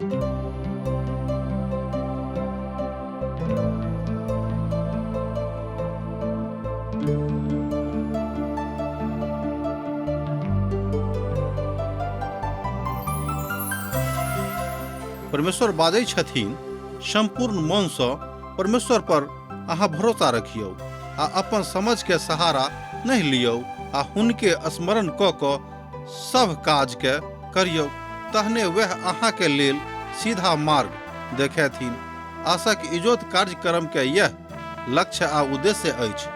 परमेश्वर बाजै छथिन, सम्पूर्ण मनसँ परमेश्वर पर अहाँ भरोसा रखियौ आ अपन समझके सहारा नहि लियौ आ हुनके स्मरण कऽ कऽ सभ काजके करियौ, तहने वएह अहाँके लेल सीधा मार्ग देखेथिन। आशाक इजोत कार्यक्रमके यैह लक्ष्य आ उद्देश्य अछि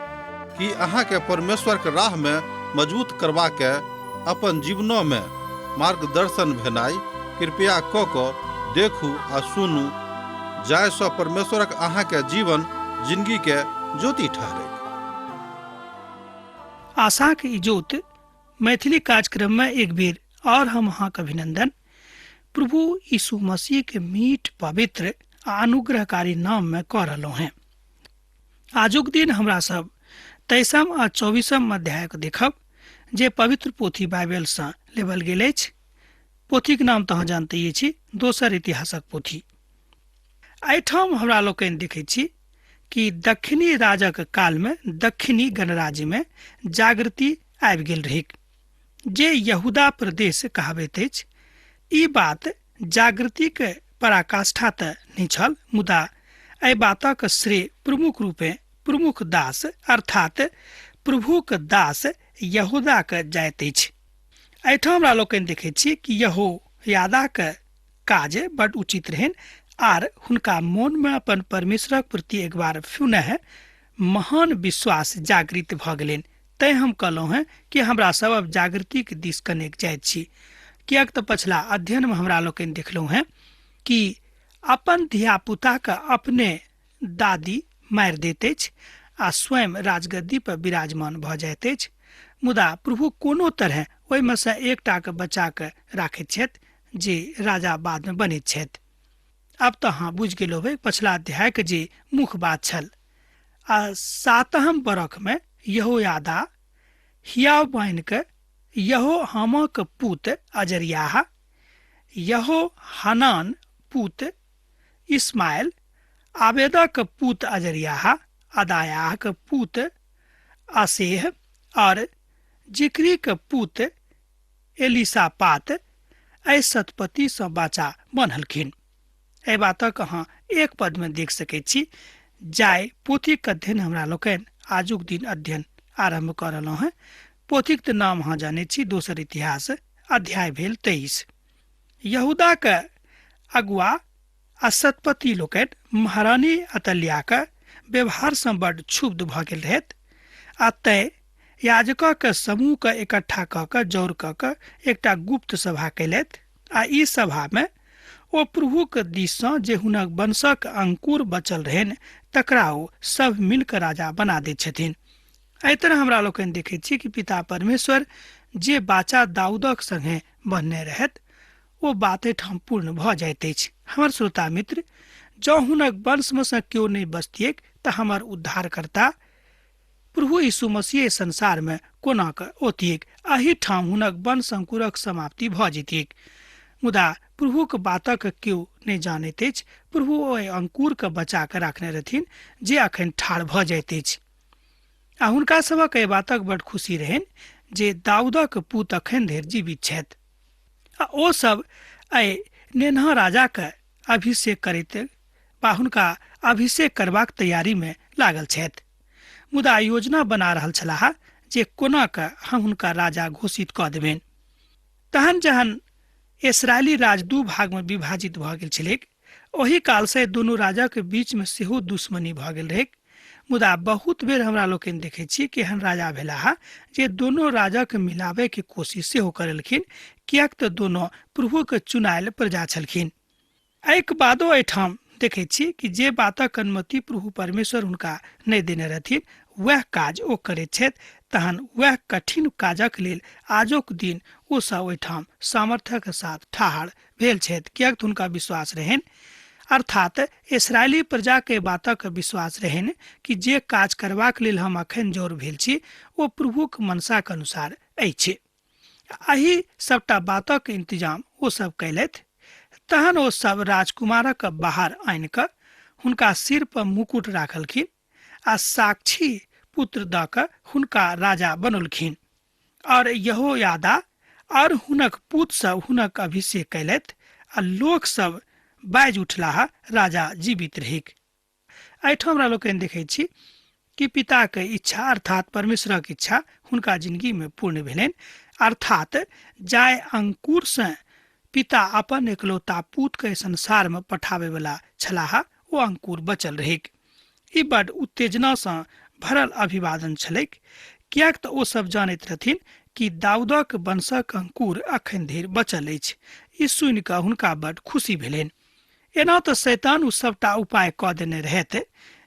कि अहाँके परमेश्वरके राहमे मजबूत करबाके अपन जीवनोमे मार्गदर्शन भेनाइ। कृपया कऽ कऽ देखू आ सुनू जाहिसँ परमेश्वरक अहाँके जीवन जिनगीके ज्योति ठहरैक। आशाक इजोत मैथिली कार्यक्रममे एक बेर और हम अहाँके अभिनंदन प्रभु यीशु मसीह के मीठ पवित्र आ अनुग्रहकारी नाम में कऽ रहलहुँ हैं। आजुक दिन हमरा सब 23 आ 24 अध्यायक देखब जे पवित्र पोथी बाइबलसँ लेबल गेल अछि। पोथीक नाम तऽ अहाँ जानते छी, दोसर इतिहासक पोथी। एहिठाम हमरा लोकनि देखै छी कि दक्षिणी राजक कालमे दक्षिणी गणराज्यमे जागृति आबि गेल रहैक जे यहूदा प्रदेश कहाबैत अछि। ई बात जागृतिक पराकाष्ठा तऽ नहि छल, मुदा एहि बातक श्रेय प्रमुख रूपे प्रमुख दास अर्थात प्रभुक दास यहूदाक जाइत अछि। एहिठाम हमरा लोकनि देखैत छी कि यहोयादाक काज बड उचित रहनि आर हुनका मोनमे अपन परमेश्वरक प्रति एक बार पुनः महान विश्वास जागृत भऽ गेलनि। तैं हम कहलहुँ हेँ कि हमरा सब अब जागृतिक दिस कनेक जाइत छी, किएक तऽ पछिला अध्ययनमे हमरा लोकनि देखलहुँ हेँ कि अपन धियापुताके अपने दादी मारि दैत अछि आ स्वयं राजगद्दी पर विराजमान भऽ जाइत अछि, मुदा प्रभु कोनो तरहे ओहिमे सँ एकटाके बचा कऽ राखैत छथि जे राजा बादमे बनैत छथि। अब तऽ अहाँ बुझि गेल होबै पछिला अध्यायके जे मुख्य बात छल। आ 7 बरखमे यहोयादा हियाव बान्हि कऽ यहोहामक पुत अजरियाह, यहोहानान पुत इस्माइल, आबेदक पुत अजरियाह, अदायाहक पुत आसेह और जिक्रीक पुत एलिसापात एहि सतपतिसँ बाचा बनलखिन। एहि बातक अहाँ एक पदमे देख सकैत छी। जाय पोथीक अध्ययन हमरा लोकनि आजुक दिन अध्ययन आरम्भ कऽ रहलहुँ हेँ। पोथीक तऽ नाम अहाँ जानैत छी, दोसर इतिहास, अध्याय भेल 23। यहूदाक अगुआ आ सतपति लोकनि महारानी अतल्याक व्यवहारसँ बड्ड क्षुब्ध भऽ गेल रहथि आ तैं याजकक समूहके इकट्ठा कऽ कऽ जौर कऽ कऽ एकटा गुप्त सभा कयलथि आ ई सभामे ओ प्रभुक दिससँ जे हुनक वंशक अंकुर बचल रहनि तकरा ओ सभ मिलकऽ राजा बना दैत छथिन। एहि तरह हमरा लोकनि देखैत छी कि पिता परमेश्वर जे बाचा दाऊदक संगे बन्हने रहथि ओ बात एहिठाम पूर्ण भऽ जाइत अछि। हमर श्रोता मित्र, जँ हुनक वंशमे सँ केओ नहि बचतिऐक तऽ हमर उद्धारकर्ता प्रभु यीशु मसीह संसारमे कोना कऽ औतिऐक? एहि ठाम हुनक वंश अंकुरक समाप्ति भऽ जैतिऐक। मुदा प्रभुक बातक केओ नहि जानैत अछि। प्रभु ओहि अंकुरके बचा कऽ राखने रहथिन जे अखन ठाढ़ भऽ जाइत अछि। आ हुनका सभक एहि बातक बड खुशी रहनि जे दाऊदक पुत अखन धरि जीवित छथि। आ ओ सब एहि नेन्हा राजाके अभिषेक करैत वा हुनका अभिषेक करबाक तैयारीमे लागल छथि। मुदा योजना बना रहल छलाह जे कोना कऽ हम हुनका राजा घोषित कऽ देबनि। तहन जहन इसराइली राज दू भागमे विभाजित भऽ गेल छलैक, ओहि कालसँ दुनू राजाक बीचमे सेहो दुश्मनी भऽ गेल रहैक। मुदा बहुत बेर हमरा लोकनि देखै छी कि एहन राजा भेलाह जे दोनो राजाके मिलाबैके कोशिश सेहो करेलखिन, किएक तऽ दोनो प्रभुके चुनायल प्रजा छलखिन। एहिके बादो एहिठाम देखै छी कि जे बातक अनुमति प्रभु परमेश्वर हुनका नहि देने रहथिन वएह काज ओ करैत छथि। तहन वएह कठिन काजक लेल आजुक दिन ओ सब ओहिठाम सामर्थ्यक साथ ठाढ़ भेल छथि, किएक तऽ हुनका विश्वास रहनि, अर्थात इसराइली प्रजाके बातक विश्वास रहनि कि जे काज करबाक लेल हम अखन जोर भेल छी ओ प्रभुक मनसाक अनुसार अछि। एहि सबटा बातक इंतजाम ओ सब कयलथि। तहन ओ सब राजकुमारक बाहर आनि कऽ हुनका सिर पर मुकुट राखलखिन आ साक्षी पुत्र दऽ कऽ हुनका राजा बनौलखिन। और यहोयादा और हुनक पूत सब हुनक अभिषेक कयलथि आ लोक सब बाजि उठलाह, राजा जीवित रहैक। एहिठाम हमरा लोकनि देखैत छी कि पिताके इच्छा अर्थात परमेश्वरक इच्छा हुनका जिंदगीमे पूर्ण भेलनि, अर्थात जाय अंकुरसँ पिता अपन एकलौता पूतके संसारमे पठाबैवला छलाह ओ अंकुर बचल रहैक। ई बड उत्तेजनासँ भरल अभिवादन छलैक, किएक तऽ ओ सब जानैत रहथिन कि दाऊदक वंशक अंकुर अखन धरि बचल अछि। ई सुनि कऽ हुनका बड खुशी भेलनि। एना तऽ शैतान ओ सबटा उपाय कऽ देने रहैत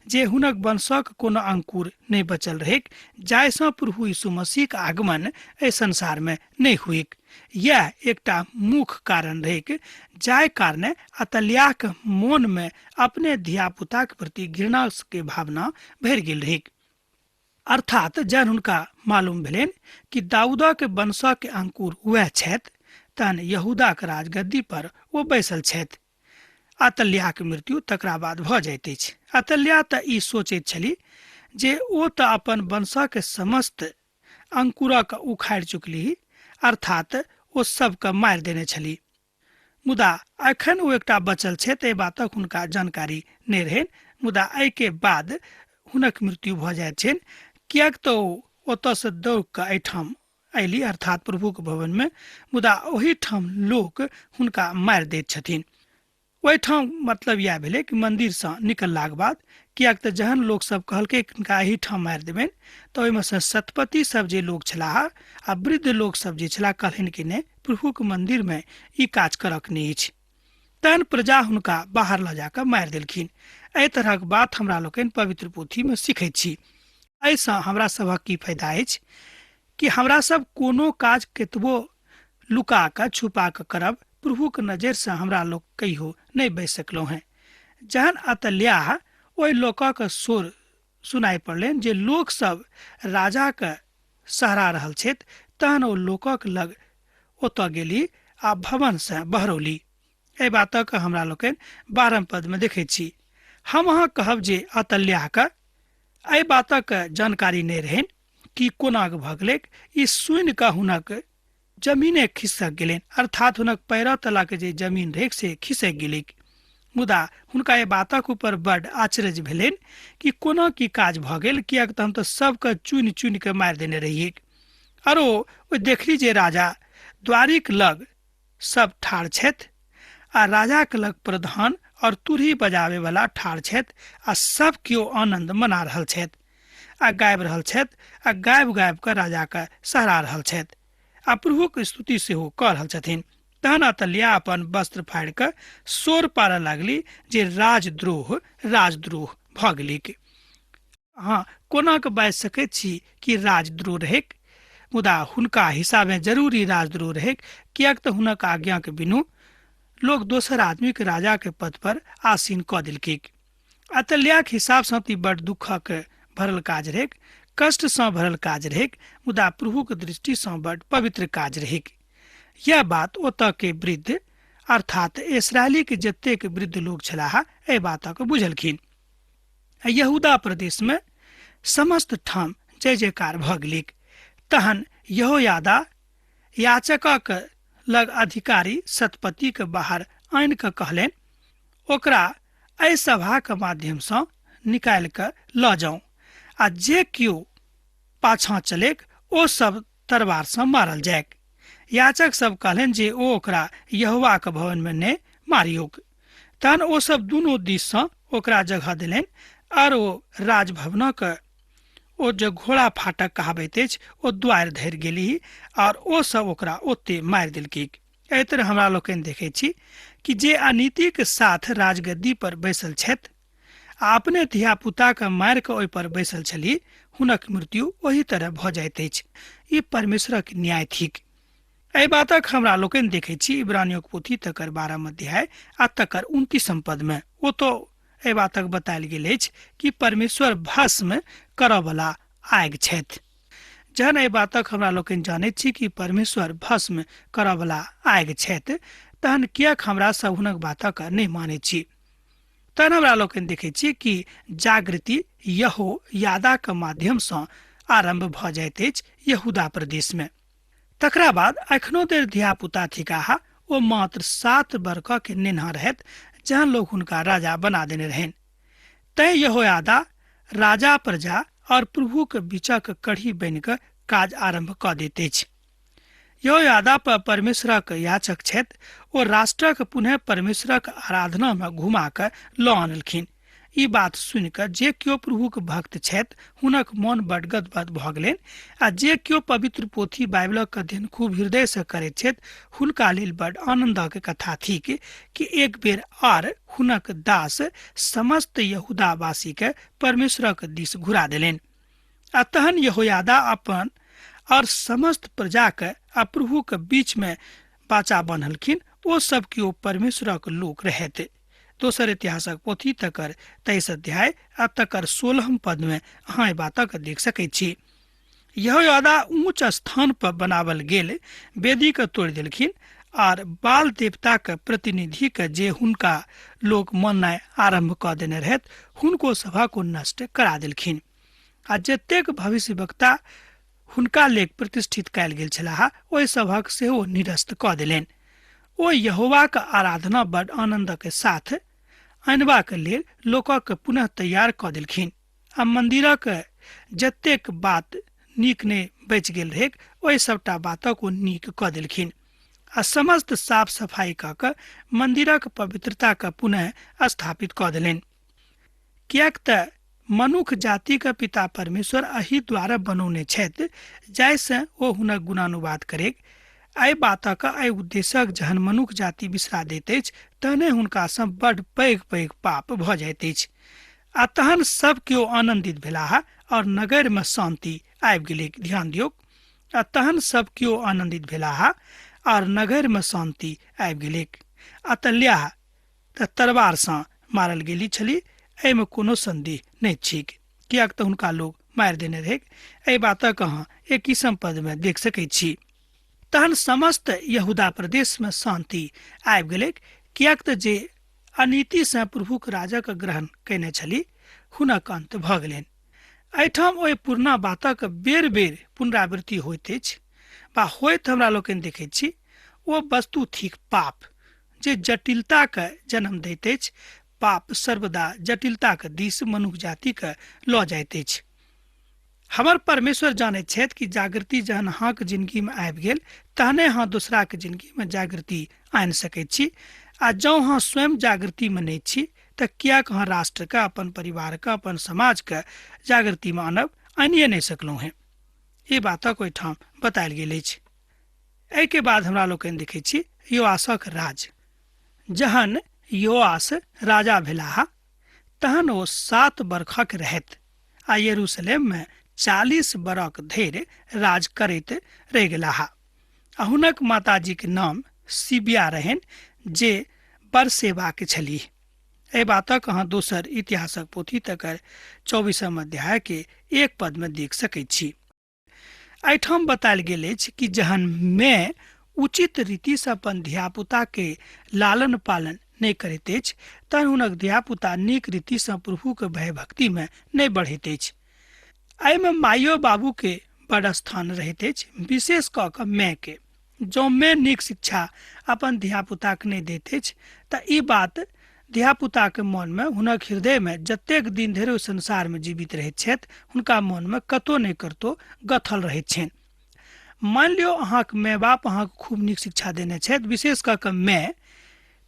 जे हुनक वंशक कोनो अंकुर नहि बचल रहैक, जाहिसँ प्रभु यीशु मसीहक आगमन एहि संसारमे नहि हुइक। यैह एकटा मुख्य कारण रहैक जाहि कारणे अतल्याहक मोनमे अपने धियापुताक प्रति घृणा के भावना भरि गेल रहैक। अर्थात जहन हुनका मालूम भेलनि कि दाऊदक वंशक अंकुर वएह छथि, तहन यहूदाक राजगद्दी पर ओ बैसल छथि। अतल्याहक मृत्यु तकरा बाद भऽ जाइत अछि। अतल्या तऽ ई सोचैत छली जे ओ तऽ अपन वंशक समस्त अंकुरक उखाड़ि चुकलीह, अर्थात ओ सबके मारि देने छली। मुदा एखन ओ एकटा बचल छथि, एहि बातक हुनका जानकारी नहि रहनि। मुदा एहिके बाद हुनक मृत्यु भऽ जाइत छनि, किएक तऽ ओ ओतऽसँ दौड़ कऽ एहिठाम अयली, अर्थात प्रभुक भवनमे, मुदा ओहिठाम लोक हुनका मारि दैत छथिन। ओहिठाम मतलब इएह भेलै कि मन्दिरसँ निकललाक बाद, किएक तऽ जहन लोकसभ कहलकै हिनका एहिठाम मारि देबनि, तऽ ओहिमे सँ सतपति सब जे लोक छलाह आ वृद्ध लोकसभ जे छलाह कहलनि कि नहि, प्रभुक मन्दिरमे ई काज करक नहि अछि। तहन प्रजा हुनका बाहर लऽ जाकऽ मारि देलखिन। एहि तरहक बात हमरा लोकनि पवित्र पोथीमे सीखैत छी। एहिसँ हमरा सभक की फायदा अछि कि हमरा सब कोनो काज केतबो लुका कऽ छुपा कऽ करब, प्रभुक नजरिसँ हमरा लोक कहियो नहि बचि सकलहुँ हेँ। जहन अतल्याह ओहि लोकक शोर सुनाइ पड़लनि जे लोक सब राजाके सहरा रहल छथि, तहन ओ लोकक लग ओतऽ गेली आ भवनसँ बहरौली। एहि बातक हमरा लोकनि 12 पदमे देखैत छी। हम अहाँ कहब जे अतल्याहके एहि बातक जानकारी नहि रहनि कि कोना भऽ गेलैक। ई सुनि कऽ हुनक जमीने खिसक गेलनि, अर्थात हुनक पैर तलक जे जमीन रहैक से खिसकि गेलैक। मुदा हुनका एहि बातक ऊपर बड आश्चर्य भेलनि कि कोना की काज भऽ गेल, किएक तऽ हम तऽ सबके चुनि चुनि कऽ मारि देने रहिऐक। आरो ओ देखली जे राजा द्वारिक लग सब ठाढ़ छथि आ राजाक लग प्रधान और तुरही बजाबे वाला ठाढ़ छथि आ सब केओ आनंद मना रहल छथि आ गाबि रहल छथि आ गाबि गाबि कऽ राजाके सहरा रहल छथि आ प्रभुक स्तुति सेहो कऽ रहल छथिन। तहन अतल्या अपन वस्त्र फाड़ि कऽ शोर पारऽ लागली जे राजद्रोह राजद्रोह भऽ गेलैक। अहाँ कोना कऽ बाजि सकैत छी कि राजद्रोह रहैक? मुदा हुनका हिसाबे जरूरी राजद्रोह रहैक, किएक तऽ हुनक आज्ञाके बिनु लोक दोसर आदमीके राजाके पद पर आसीन कऽ देलकैक। अतल्याक हिसाबसँ तऽ ई बड़ दुःखक भरल काज रहैक, कष्टसँ भरल काज रहैक, मुदा प्रभुक दृष्टिसँ बड़ पवित्र काज रहैक। यैह बात ओतऽ के वृद्ध अर्थात इसरायलीके जतेक वृद्ध लोक छलाह एहि बातक बुझलखिन। यहूदा प्रदेशमे समस्त ठाम जय जयकार भऽ गेलैक। तहन यहोयादा याचकक लग अधिकारी सतपतिके बाहर आनि कऽ कहलनि, ओकरा एहि सभाक माध्यमसँ निकालि कऽ लऽ जाउ आ जे केओ पाछाँ चलैक ओ सब तरवारसँ मारल जाइक। याचक सब कहलनि जे ओ ओकरा यहोवाक भवनमे नहि मारियौक। तहन ओ सब दुनू दिससँ ओकरा जगह देलनि आर ओ राजभवनक ओ जे घोड़ा फाटक कहाबैत अछि ओ द्वारि धरि गेलीह आर ओ सब ओकरा ओते मारि देलकैक। एहि तरह हमरा लोकनि देखैत छी कि जे अनीतिक साथ राजगद्दी पर बैसल छथि आ अपने धियापुताके मारि कऽ ओहि पर बैसल छलीह, हुनक मृत्यु ओही तरह भऽ जाइत अछि। ई परमेश्वरक न्याय थिक। एहि बातक हमरा लोकनि देखैत छी इब्रानियोक पोथी तकर 12 अध्याय आ तकर 29 पदमे। ओ तो एहि बातक बतायल गेल अछि कि परमेश्वर भस्म करऽवला आगि छथि। जहन एहि बातक हमरा लोकनि जानैत छी कि परमेश्वर भस्म करऽवला आगि छथि, तहन किएक हमरा सब हुनक बातक नहि मानैत छी? तहन हमरा लोकनि देखैत छी कि जागृति यहो यादाक माध्यमसँ आरम्भ भऽ जाइत अछि यहूदा प्रदेशमे। तकरा बाद एखनो धरि धियापुता थिकाह, ओ मात्र 7 बरखक नेन्हा रहथि जहन लोक हुनका राजा बना देने रहनि। तैं यहोयादा राजा प्रजा और प्रभुक बीचक कढ़ी बनि कऽ काज आरम्भ कऽ दैत अछि। यहोयादा पर परमेश्वरक याचक छथि, ओ राष्ट्रक पुनः परमेश्वरक आराधना मे घुमा कऽ लऽ आनलखिन। ई बात सुनि कऽ जे केओ प्रभुक भक्त छथि हुनक मन बड गदगद भऽ गेलनि आ जे केओ पवित्र पोथी बाइबलक अध्ययन खूब हृदय सँ करैत छथि हुनका लेल बड आनन्दक कथा थिक कि एक बेर आर हुनक दास समस्त यहूदावासी के परमेश्वरक दिस घुरा देलनि। आ तहन यहोयादा अपन और समस्त प्रजाके आ प्रभुके बीचमे बाचा बन्हलखिन, ओ सब केओ परमेश्वरक लोक रहथि। दोसर इतिहासक पोथी तकर 23 अध्याय आ तकर 16 पद में अहाँ एहि बातक देख सकैत छी। यहोयादा ऊंच स्थान पर बनावल गेल वेदी के तोड़ि देलखिन आर बाल देवता के प्रतिनिधि के जे हुनका लोक माननाइ आरंभ कऽ देने रहथि हुनको सभा को नष्ट करा देलखिन। आ जतेक भविष्यवक्ता हुनका लेख प्रतिष्ठित कयल गेल छलाह ओहि सभक सेहो निरस्त कऽ देलनि। ओ यहोवाक आराधना बड आनन्दक साथ अनबाक लेल लोकक पुनः तैयार कऽ देलखिन आ मन्दिरक जतेक बात नीक नहि बचि गेल रहैक ओहि सभटा बातक ओ नीक कऽ देलखिन आ समस्त साफ सफाई कऽ कऽ मन्दिरक पवित्रताके पुनः स्थापित कऽ देलनि। किएक तऽ मनुख जातिक पिता परमेश्वर एहि द्वारा बनौने छथि जाहिसँ ओ हुनक गुणानुवाद करैक। एहि बातक एहि उद्देश्यक जहन मनुख जाति बिसरा दैत अछि तहने हुनकासँ बड पैघ पैघ पाप भऽ जाइत अछि। आ तहन सब केओ आनन्दित भेलाह और नगरमे शान्ति आबि गेलैक। ध्यान दियौक, आ तहन सब केओ आनन्दित भेलाह और नगरमे शान्ति आबि गेलैक। अतल्याह तऽ तलवारसँ मारल गेली छली, एहिमे कोनो संदेह नहि छैक, किएक तऽ हुनका लोग मारि देने रहैक। एहि बातक अहाँ 21 पदमे देख सकैत छी। तहन समस्त यहूदा प्रदेशमे शान्ति आबि गेलैक, किएक तऽ जे अनीतिसँ प्रभुक राजक ग्रहण कयने छली हुनक अन्त भऽ गेलनि। एहिठाम ओहि पुरना बातक बेर बेर पुनरावृत्ति होइत अछि वा होइत हमरा लोकनि देखैत छी। ओ वस्तु थिक पाप, जे जटिलताके जन्म दैत अछि। पाप सर्वदा जटिलताके दिस मनुख जातिके लऽ जाइत अछि। हमर परमेश्वर जानैत छथि कि जागृति जहन अहाँके जिंदगीमे आबि गेल तहने अहाँ दोसराके जिंदगीमे जागृति आनि सकैत छी। आ जँ अहाँ स्वयं जागृतिमे नहि छी तऽ किएक अहाँ राष्ट्रके, अपन परिवारके, अपन समाजके जागृतिमे आनब? आनिए नहि सकलहुँ हेँ। ई बातक ओहिठाम बतायल गेल अछि। एहिके बाद हमरा लोकनि देखै छी योआसक राज। जहन योआस राजा भेलाह तहन ओ 7 बरखक रहथि आ यरूशलेममे 40 बरख धरि राज करैत रहि गेलाह। आ हुनक माताजीक नाम सिबिया रहनि जे बरसेबाक छलीह। एहि बातक अहाँ दोसर इतिहासक पोथी तकर 24 अध्याय के 1 पदमे देख सकैत छी। एहिठाम बतायल गेल अछि कि जहन मैं उचित रीतिसँ अपन धियापुताके लालन पालन नहि करैत अछि तहन हुनक धियापुता नीक रीतिसँ प्रभुके भयभक्तिमे नहि बढ़ैत अछि। एहिमे माइयो बाबूके बड़ स्थान रहैत अछि, विशेष कऽ कऽ मायके। जँ माय नीक शिक्षा अपन धियापुताके नहि दैत अछि तऽ ई बात धियापुताके मनमे, हुनक हृदयमे जतेक दिन धरि ओ संसारमे जीवित रहैत छथि हुनका मनमे कतहु नहि कतहु गथल रहैत छनि। मानि लियौ अहाँके माय बाप अहाँके खूब नीक शिक्षा देने छथि, विशेष कऽ कऽ माय,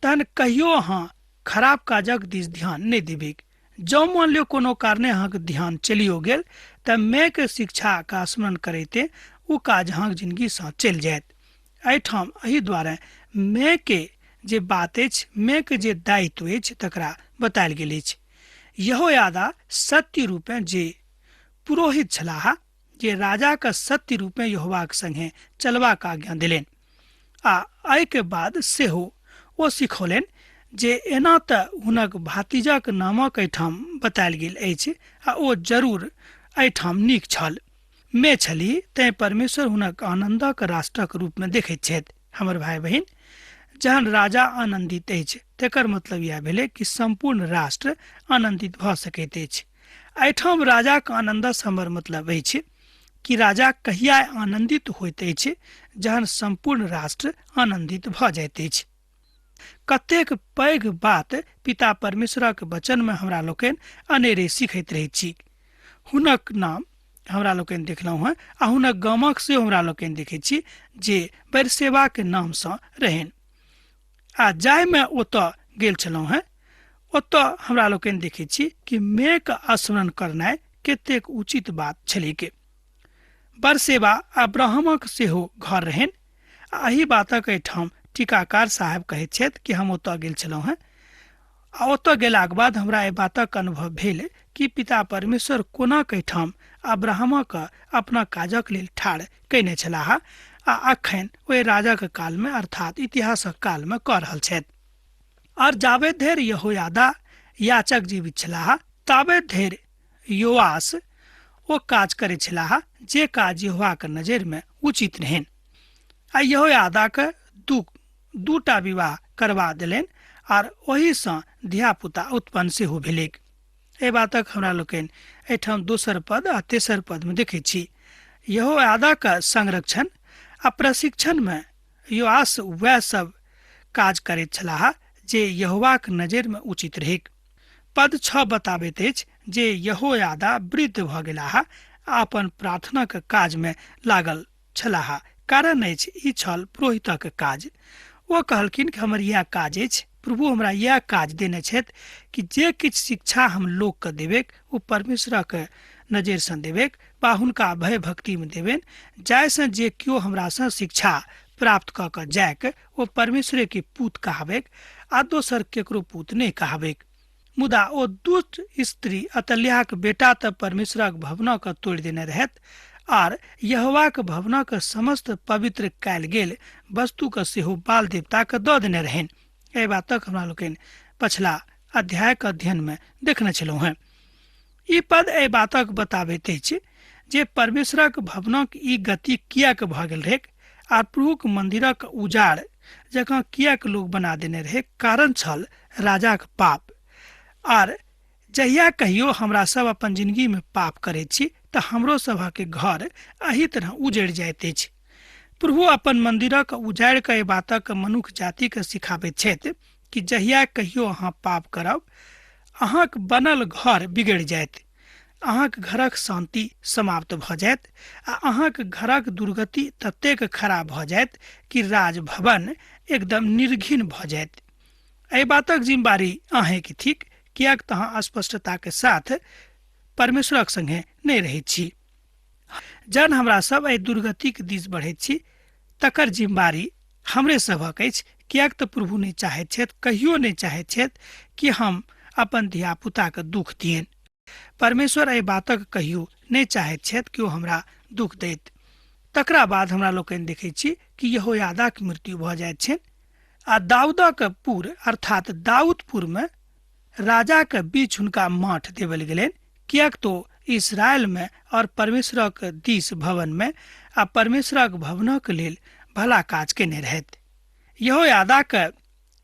तहन कहियो अहाँ खराब काजक दिस ध्यान नहि देबैक। जँ मान लियौ कोनो कारणे अहाँके ध्यान चलियो गेल तऽ मायके शिक्षाके स्मरण करैते ओ काज अहाँके जिनगीसँ चलि जायत। एहिठाम एहि दुआरे मायके जे बात अछि, मायके जे दायित्व अछि तकरा बतायल गेल अछि। यहोयादा सत्य रूपेँ जे पुरोहित छलाह, जे राजाके सत्य रूपेँ यहोवाक संगे चलबाक आज्ञा देलनि आ एहिके बाद सेहो ओ सिखौलनि जे एना तऽ हुनक भातिजक नामक एहिठाम बतायल गेल अछि आ ओ जरूर एहिठाम नीक छल मे छली, तैं परमेश्वर हुनक आनन्दक राष्ट्रक रूपमे देखैत छथि। हमर भाय बहिन, जहन राजा आनन्दित अछि तकर मतलब इएह भेलै कि सम्पूर्ण राष्ट्र आनन्दित भऽ सकैत अछि। एहिठाम राजाक आनन्दसँ हमर मतलब अछि कि राजा कहिया आनन्दित होइत अछि, जहन सम्पूर्ण राष्ट्र आनन्दित भऽ जाइत अछि। कतेक पैघ बात पिता परमेश्वरक वचनमे हमरा लोकनि अनेरे सीखैत रहैत छी। हुनक नाम हमरा लोकनि देखलहुँ हेँ आ हुनक गामक सेहो हमरा लोकनि देखैत छी जे बरसेबाक नामसँ रहनि। आ जाहिमे ओतऽ गेल छलहुँ हेँ ओतऽ हमरा लोकनि देखैत छी कि मेघ स्मरण करनाइ कतेक उचित बात छलैक। बरसेबा अब्राहमक सेहो घर रहनि आ एहि बातक एहिठाम टीकाकार साहेब कहैत छथि कि हम ओतऽ गेल छलहुँ हेँ आ ओतऽ गेलाक बाद हमरा एहि बातक अनुभव भेल कि पिता परमेश्वर कोना एहिठाम अब्राहमक अपना काजक लेल ठाढ़ कयने छलाह आ अखन ओहि राजाक कालमे अर्थात इतिहासक कालमे कऽ रहल छथि। आर जाबे धरि यहोयादा याचक जीवित छलाह ताबे धरि योआस ओ काज करैत छलाह जे काज यहोवाक नजरिमे उचित रहनि। आ यहोयादाक दूटा विवाह करबा देलनि आर ओहिसँ धियापुता उत्पन्न सेहो भेलैक। एहि बातक हमरा लोकनि एहिठाम दोसर पद आ तेसर पदमे देखैत छी। यहोयादाक संरक्षण आ प्रशिक्षणमे योआस वएह सब काज करैत छलाह जे यहोवाक नजरिमे उचित रहैक। पद 6 बताबैत अछि जे यहोयादा वृद्ध भऽ गेलाह आ अपन प्रार्थनाक काजमे लागल छलाह। कारण अछि ई छल पुरोहितक काज। ओ कहलखिन कि हमर इएह काज अछि, प्रभु हमरा इएह काज देने छथि कि जे किछु शिक्षा हम लोकके देबैक ओ परमेश्वरक नजरिसँ देबैक वा हुनका भय भक्तिमे देबनि, जाहिसँ जे केओ हमरासँ शिक्षा प्राप्त कऽ कऽ जाइक ओ परमेश्वरेके पूत कहाबैक आ दोसर केकरो पूत नहि कहाबैक। मुदा ओ दुष्ट स्त्री अतल्याहक बेटा तऽ परमेश्वरक भवनके तोड़ि देने रहथि आर यहोवाक भवनक समस्त पवित्र कयल गेल वस्तुके सेहो बाल देवताके दऽ देने रहनि। एहि बातक हमरा लोकनि पछिला अध्यायक अध्ययनमे देखने छलहुँ हेँ। ई पद एहि बातक बताबैत अछि जे परमेश्वरक भवनक ई गति किएक भऽ गेल रहैक आ प्रभुक मंदिरक उजाड़ जकाँ किएक लोक बना देने रहै। कारण छल राजाक पाप। आर जहिया कहियो हमरा सब अपन जिंदगी में पाप करैत छी तऽ हमरो सभक घर एहि तरह उजड़ि जाइत अछि। प्रभु अपन मंदिरक उजाड़ि कऽ एहि बातक मनुख जातिके सिखाबैत छथि कि जहिया कहियो अहाँ पाप करब अहाँक बनल घर बिगड़ि जायत, अहाँक घरक शांति समाप्त भऽ जायत आ अहाँक घरक दुर्गति ततेक खराब भऽ जायत कि राजभवन एकदम निर्घिन भऽ जायत। एहि बातक जिम्मेवारी अहेँके थिक, किएक तऽ अहाँ स्पष्टताके साथ परमेश्वरक संगे नहि रहैत छी। जहन हमरा सब एहि दुर्गतिक दिस बढ़ैत छी तकर जिम्मेवारी हमरे सभक अछि, किएक तऽ प्रभु नहि चाहैत छथि, कहियो नहि चाहैत छथि कि हम अपन धियापुताके दुख दियनि। परमेश्वर एहि बातक कहियो नहि चाहैत छथि कि ओ हमरा दुख दैत। तकरा बाद हमरा लोकनि देखैत छी कि यहोयादाक मृत्यु भऽ जाइत छनि आ दाऊदक पुर अर्थात दाऊदपुरमे राजाक बीच हुनका माठ देवल गेलनि, किएक तो इसराइलमे और परमेश्वरक दिस भवनमे आ परमेश्वरक भवनक लेल भला काज केने रहथि। यहोयादाक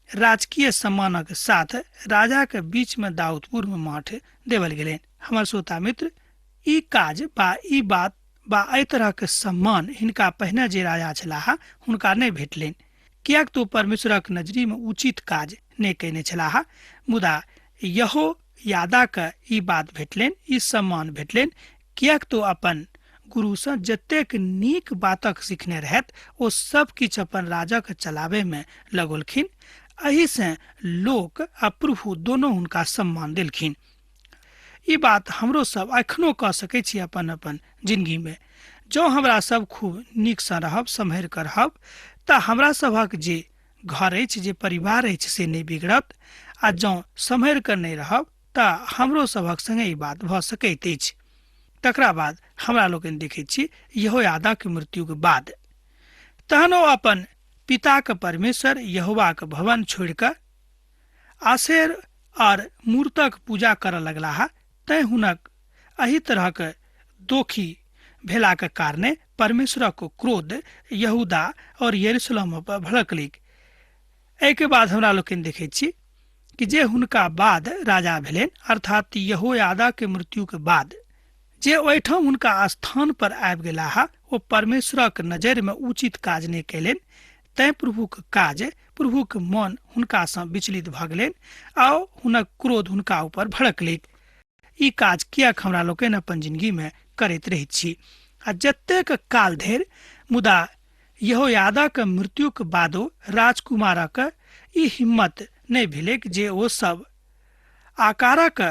राजकीय सम्मानक साथ राजाक बीचमे दाऊदपुरमे माठ देवल गेलनि। हमर श्रोता मित्र, ई काज बा ई बात बा एहि तरहक सम्मान हिनका पहिने जे राजा छलाह हुनका नहि भेटलनि, किएक तो परमेश्वरक नजरीमे उचित काज नहि कयने छलाह। मुदा यहोयादाके ई बात भेटलनि, ई सम्मान भेटलनि, किएक तो अपन गुरुसँ जतेक नीक बातक सीखने रहथि ओ सब किछु अपन राजक चलाबैमे लगौलखिन। एहिसँ लोक आ प्रभु दोनो हुनका सम्मान देलखिन। ई बात हमरो सब एखनो कऽ सकै छी अपन अपन जिंदगीमे। जँ हमरा सब खूब नीकसँ रहब, सम्हरि कऽ रहब, तऽ हमरा सभक जे घर अछि, जे परिवार अछि से नहि बिगड़त, आ जँ सम्हरि कऽ नहि रहब तऽ हमरो सभक संगे ई बात भऽ सकैत अछि। तकरा बाद हमरा लोकनि देखैत छी यहोयादाक मृत्युक बाद तहन ओ अपन पिताक परमेश्वर यहोवाक भवन छोड़ि कऽ आशेर आर मूर्तक पूजा करऽ लगलाह, तैं हुनक एहि तरहक दोखी भेलाक कारणे परमेश्वरक क्रोध यहूदा और यरूशलेम पर भड़कलिक। एहिके बाद हमरा लोकनि देखै छी कि जे हुनका बाद राजा भेलनि, अर्थात यहोयादा के मृत्यु के बाद जे ओहिठाम हुनका स्थान पर आबि गेलाह, ओ परमेश्वरक नजरि में उचित काज नहि कयलनि। तैं प्रभुक काज, प्रभुक मन हुनकासँ विचलित भऽ गेलनि आ हुनक क्रोध हुनका ऊपर भड़कलैक। ई काज किएक हमरा लोकनि अपन जिंदगी में करैत रहैत छी? आ जतेक काल धरि मुदा यहोयादाक मृत्युक बादो राजकुमारक ई हिम्मत नहि भेलैक जे ओ सब आकारक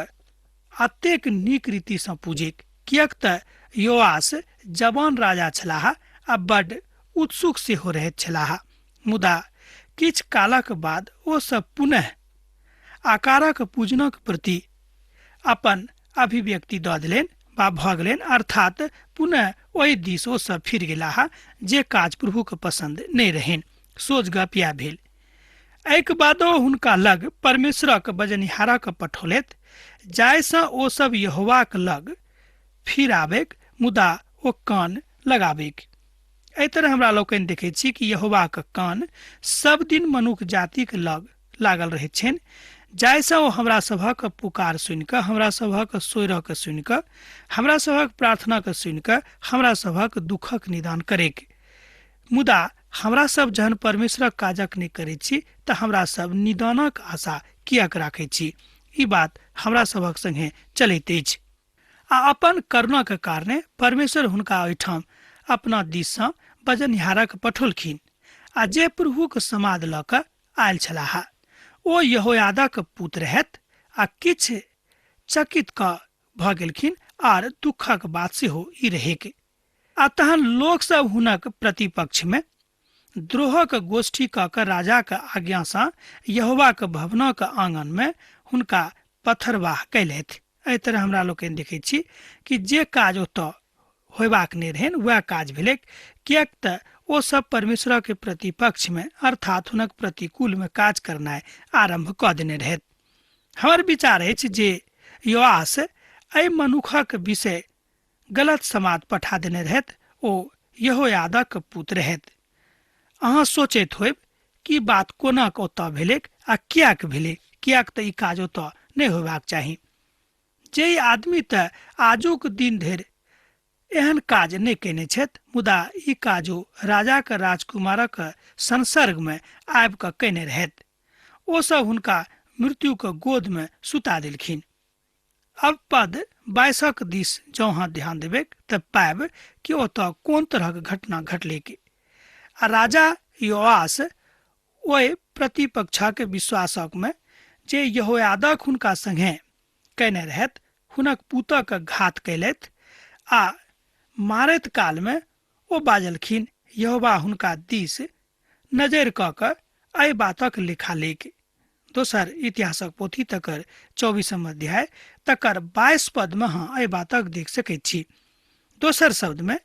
अतेक नीक रीतिसँ पूजैक, किएक तऽ योआस जवान राजा छलाह आ बड्ड उत्सुक सेहो रहैत छलाह। मुदा किछु कालक बाद ओ सब पुनः आकारक पूजनक प्रति अपन अभिव्यक्ति दऽ देलनि वा भऽ गेलनि, अर्थात पुनः ओहि दिस ओ सब फिर गेलाह जे काज प्रभुके पसन्द नहि रहनि। सोझ गप इएह भेल। एहिके बादो हुनका लग परमेश्वरक बजनिहारक पठौलथि, जाहिसँ ओ सब यहोवाक लग फिर आबैक, मुदा ओ कान लगाबैक। एहि तरह हमरा लोकनि देखैत छी कि यहोवाक कान सब दिन मनुख जातिक लग लागल रहैत छनि, जाहिसँ ओ हमरा सभक पुकार सुनि कऽ, हमरा सभक सोइरक सुनि कऽ, हमरा सभक प्रार्थनाक सुनि कऽ हमरा सभक दुखक निदान करैक। मुदा हमरा सब जहन परमेश्वरक काजक नहि करैत छी तऽ हमरा सब निदानक आशा किएक राखैत छी? ई बात हमरा सभक संगे चलैत अछि। आ अपन करुणाक कारणे परमेश्वर हुनका ओहिठाम अपना दिससँ बजनिहारक पठौलखिन, आ जे प्रभुक समाद लऽ कऽ आयल छलाह ओ यहोयादाक पुत रहथि, आ किछु चकित कऽ भऽ गेलखिन आर दुखक बात सेहो ई रहैक। आ तहन लोक सब हुनक प्रतिपक्ष में द्रोहक गोष्ठी कऽ कऽ राजाक आज्ञासँ यहोवाक भवनक आंगन में हुनका पथरवाह कयलथि। एहि तरह हमरा लोकनि देखैत छी कि जे काज ओतऽ होयबाक नहि रहनि वएह काज भेलैक, किएक तऽ ओ सब परमेश्वरक प्रतिपक्ष में अर्थात हुनक प्रतिकूल में काज करनाइ आरंभ कऽ देने रहथि। हमर विचार अछि जे योआस एहि मनुखक विषय गलत समाद पठा देने रहथि, ओ यहोयादाक पुत रहथि। अहाँ सोचैत होयब कि बात कोना कऽ ओतऽ भेलैक आ किएक भेलै, किएक तऽ ई काज ओतऽ नहि होयबाक चाही। जे ई आदमी तऽ आजुक दिन धरि एहन काज नहि कयने छथि, मुदा ई काज ओ राजाक राजकुमारक संसर्गमे आबि कऽ कयने रहथि। ओ सब हुनका मृत्युक गोदमे सुता देलखिन। अब पद 22 दिस जँ अहाँ ध्यान देबैक तऽ पायब कि ओतऽ कोन तरहक घटना घटलैक। आ राजा योआस ओहि प्रतिपक्षक विश्वासक में जे यहोयादाक हुनका संगे कयने रहथि, हुनक पुतक घात कयलथि आ मारैत काल में ओ बाजलखिन, यहोवा हुनका दिस नजरि कऽ कऽ एहि बातक लेखा लेक। दोसर इतिहासक पोथी तकर 24 अध्याय तकर 22 पद में अहाँ एहि बातक देख सकैत छी। दोसर शब्द में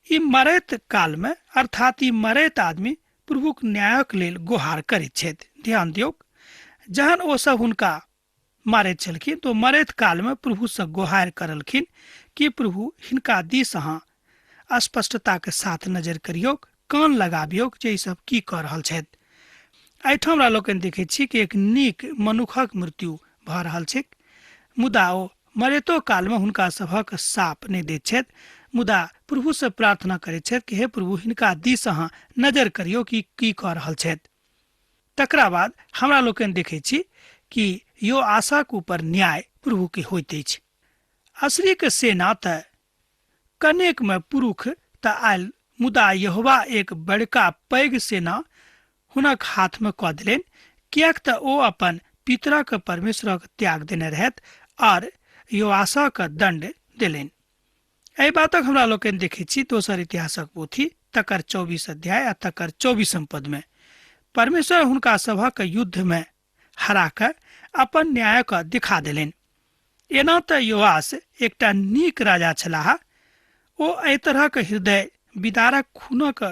ई मरैत काल में अर्थात ई मरैत आदमी प्रभुक न्यायक लेल गुहार करैत छथि। ध्यान दियौक, जहन ओ सब हुनका मारैत छलखिन तो मरैत काल में प्रभु से गुहार करलखिन कि प्रभु हिनका दिस अहाँ स्पष्टता के साथ नजर करियौक, कान लगाबियौक जे ई सब की कऽ रहल छथि। एहिठाम हमरा लोकनि देखैत छी कि एक नीक मनुखक मृत्यु भऽ रहल छैक, मुदा ओ मरैतो काल में हुनका सभक साप नहि दैत छथि, मुदा प्रभु से प्रार्थना करैत छथि कि हे प्रभु हिनका दिस अहाँ नजर करियौ कि की कऽ रहल छथि। तकरा बाद हमरा लोकनि देखैत छी कि यो आशाक ऊपर न्याय प्रभु के होइत अछि। असरी के सेना तऽ कनेक में पुरुख तऽ आयल, मुदा यहोवा एक बड़का पैघ सेना हुनक हाथ में कऽ देलनि, किएक तऽ ओ अपन पितरक परमेश्वरक त्याग देने रहथि आर योआसक दंड देलनि। एहि बातक हमरा लोकनि देखैत छी दोसर इतिहासक पोथी तकर 24 अध्याय आ तकर 24 पद में परमेश्वर हुनका सभक युद्ध में हरा कऽ अपन न्यायक दिखा देलनि। एना तऽ योआस एकटा नीक राजा छलाह, ओ एहि तरहक हृदय विदारक खूनक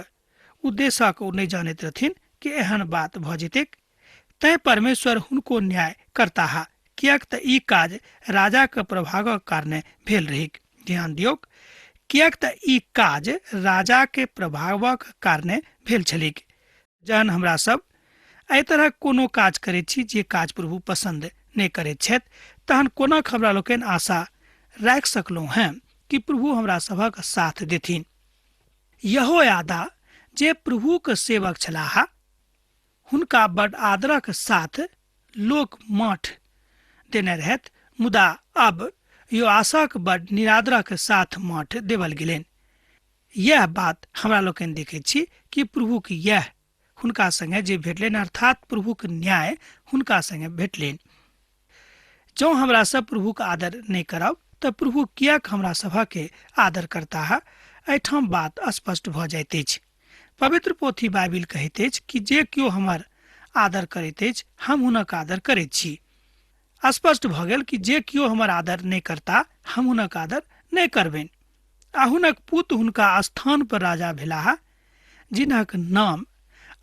उद्देश्यक ओ नहि जानैत रहथिन कि एहन बात भऽ जेतैक, तैं परमेश्वर हुनको न्याय करताह, किएक तऽ ई काज राजाक प्रभावक कारणे भेल रहैक। ध्यान दियौक, किएक तऽ ई काज राजाके प्रभावक कारणे भेल छलैक। जहन हमरा सब एहि तरहक कोनो काज करैत छी जे काज प्रभु पसन्द नहि करैत छथि, तहन कोना हमरा लोकनि आशा राखि सकलहुँ हेँ कि प्रभु हमरा सभक साथ देथिन? यहोयादा जे प्रभुक सेवक छलाह, हुनका बड आदरक साथ लोक मठ देने रहथि, मुदा अब योआशक बड निरादरक साथ मठ देवल गेलनि। यैह बात हमरा लोकनि देखैत छी कि प्रभुक यैह हुनका संगे जे भेटलनि, अर्थात प्रभुक न्याय हुनका संगे भेटलनि। जँ हमरा सब प्रभुक आदर नहि करब तऽ प्रभु किएक हमरा सभके आदर करताह? एहिठाम बात स्पष्ट भऽ जाइत अछि। पवित्र पोथी बाइबिल कहैत अछि कि जे केओ हमर आदर करैत अछि, हम हुनक आदर करैत छी। स्पष्ट भऽ गेल कि जे केओ हमर आदर नहि करता, हम हुनक आदर नहि करबनि। आ हुनक पुत हुनका स्थान पर राजा भेलाह, जिनक नाम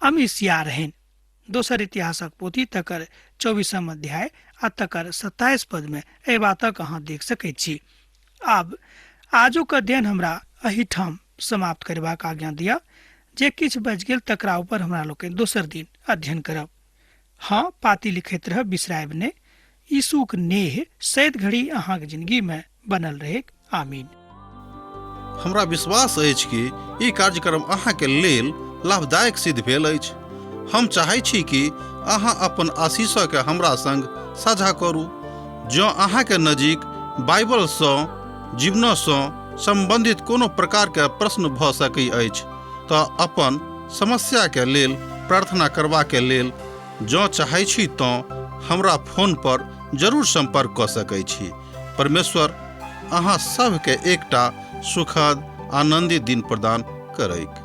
अमिसिया रहनि। दोसर इतिहासक पोथी तकर 24म अध्याय आ तकर 27 पद में एहि बातक अहाँ देख सकैत छी। आब आजुक अध्ययन हमरा एहिठाम समाप्त करबाक आज्ञा दिअ। जे किछु बचि गेल तकरा ऊपर हमरा लोकनि दोसर दिन अध्ययन करब। हाँ, पाती लिखैत रहब, बिसरायब नहि। यीशुक नेह सैद घड़ी अहाँक जिंदगी में बनल रहेक। आमीन। हमरा विश्वास अछि कि ई कार्यक्रम अहाँके लेल लाभदायक सिद्ध भेल अछि। हम चाहै छी कि अहाँ अपन आशीषके हमरा संग साझा करू। जँ अहाँके नजीक बाइबलसँ जीवनसँ सम्बन्धित कोनो प्रकारके प्रश्न भऽ सकै अछि तऽ अपन समस्याके लेल प्रार्थना करबाके लेल जँ चाहै छी तँ हमरा फोन पर जरूर सम्पर्क कऽ सकै छी। परमेश्वर अहाँ सभके एकटा सुखद आनन्दित दिन प्रदान करैक।